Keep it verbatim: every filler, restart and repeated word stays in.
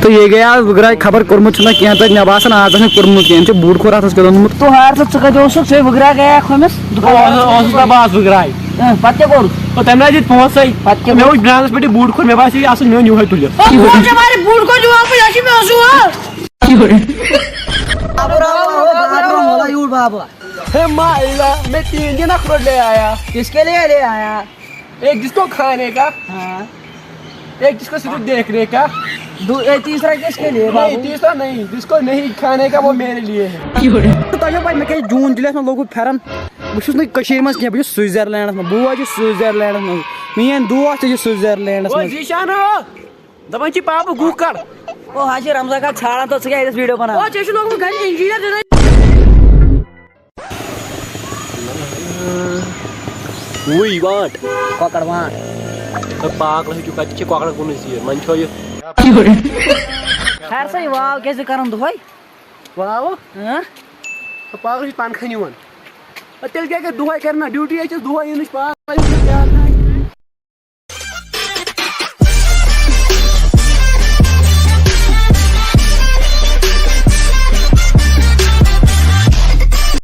تہٕ یہِ گٔے آز وٕگراے خبر کوٚرمُت چھُنہ کینٛہہ تَتہِ، مےٚ باسان آز آسنَے کوٚرمُت کینٛہہ، أمۍ چھُ بوٗٹ کھوٚر اَتھَس کیٛاہ اوٚنمُت۔ ژٕ ہار ژٕ، ژٕ کَتہِ اوسُکھ؟ ژٕ وٕگراے گٔیاکھ ہُمِس دُکانَس؟ اوسُس، اوسُس نہ بہٕ آز وٕگراے۔ اۭں، پَتہٕ کیٛاہ کوٚر؟ تہٕ تَمہِ دۄہ دِتۍ پونٛسَے۔ پَتہٕ کیٛاہ مےٚ وٕچھ برٛانٛدَس پٮ۪ٹھ یہِ بوٗٹ کھوٚر، مےٚ باسیٚو یہِ اَصٕل، مےٚ اوٚن یِہوٚے تُلِتھ۔ او، بوٗٹ چھےٚ واریاہ، بوٗٹ کوٚت چھُ واپَس؟ یہِ چھُ مےٚ اوسُے ہا۔ بابا، یوٗر بابا۔ ہے مایلا، میں تین دن اخروٹ لے آیا۔ کس کے لیے لے آیا؟ ایک جس کو کھانے کا، ہاں۔ ایک جس کو صرف دیکھنے کا۔ دو-، اے، تیسرا کس کے لیے، نہیں، بابو؟ تیسرا نہیں، جس کو نہیں کھانے کا وہ میرے لیے ہے۔ تۄہہِ چھو پَے مےٚ کیٛازِ جوٗن جُلایَس منٛز لوگُن پھٮ۪رَن؟ بہٕ چھُس نہٕ کٔشیٖرِ منٛز کینٛہہ، بہٕ چھُس سُوِٹزَرلینٛڈَس منٛز، بوے چھُس سُوِٹزَرلینٛڈَس منٛز، میٛٲنۍ دوس تہِ چھِ سُوِٹزَرلینٛڈَس او منٛز۔ ذیشان ہو، دَپان چھِ پاپہٕ گُہہ کَڑ۔ او ہاں جی، رمضان خان ژھانٛڈان تہٕ ژٕ کیٛاہ ییٚتٮ۪س ویٖڈیو بَناوان؟ او ژےٚ چھُ لوگمُت گَرِ اِنجیٖنَر دیُن۔ وٕے وانٛٹ۔ کۄکَر وانٛٹ۔ ہے پاگل ہیٚچھِو، کَتہِ چھِ کۄکرَن کُنُے ژیٖر؟ وۄنۍ چھو یہِ۔ خیر سا، یہِ واو کیٛازِ کَران دۄہَے؟ واو؟ ہاں؟ ہے پاگل چھِ پَنہٕ کھَنہِ یِوان۔ ہے تیٚلہِ کیٛاہ کَرِ دۄہَے کَرِ نہ ڈیوٹی، ییٚتہِ چھِ دۄہَے یِنٕچ پاگل۔